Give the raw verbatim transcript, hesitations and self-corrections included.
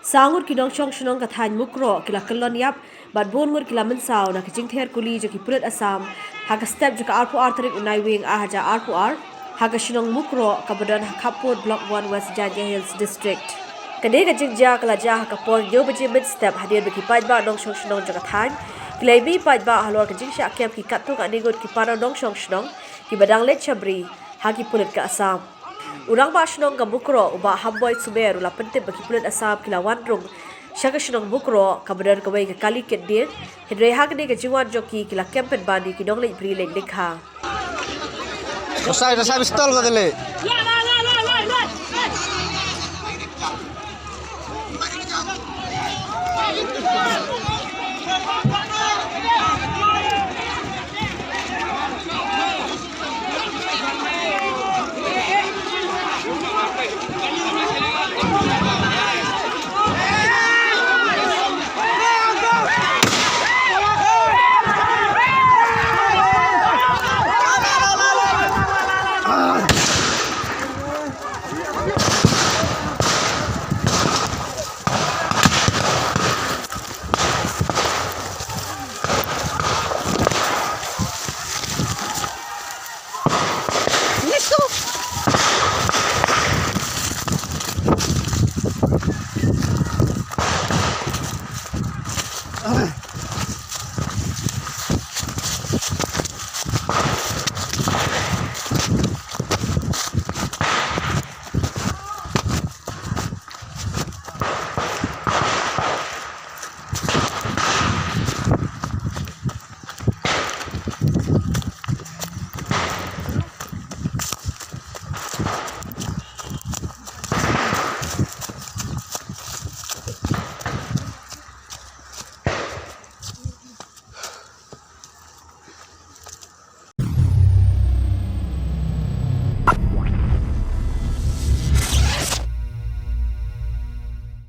Saw ngut ki nongshong shnong ka thaiñ Mukroh ki la kyllon ïap bad bun ngut ki la mynsaw na ka jingther kuli jong ki pulit Assam ha ka step jong ka arphew ar tarik u Naiwieng ar hajar arphew ar ha ka shnong Mukroh kaba don ha khappud Block one, West Jaintia Hills District. Kane ka jingjia ka la jia ha ka por hynñiew baje mynstep hadien ba ki paidbah nongshong shnong jong ka thaiñ ki la ïa mih paidbah halor ka jingshah kem ki katto katne ngut ki para nongshong shnong kiba dang leit sha bri ha ki pulit ka Assam. U rangbah shnong ka Mukroh, u Bah Hamboi Sumer, u la pyntip ba ki pulit Assam ki la wan rung sha ka shnong Mukroh kaba don kawei ka kali kit dieng, hynrei ha kane ka jingwan jong ki, ki la kem pynban ïa ki nongleit bri leit lyngkha. Dasai, dasai pistol ka dele.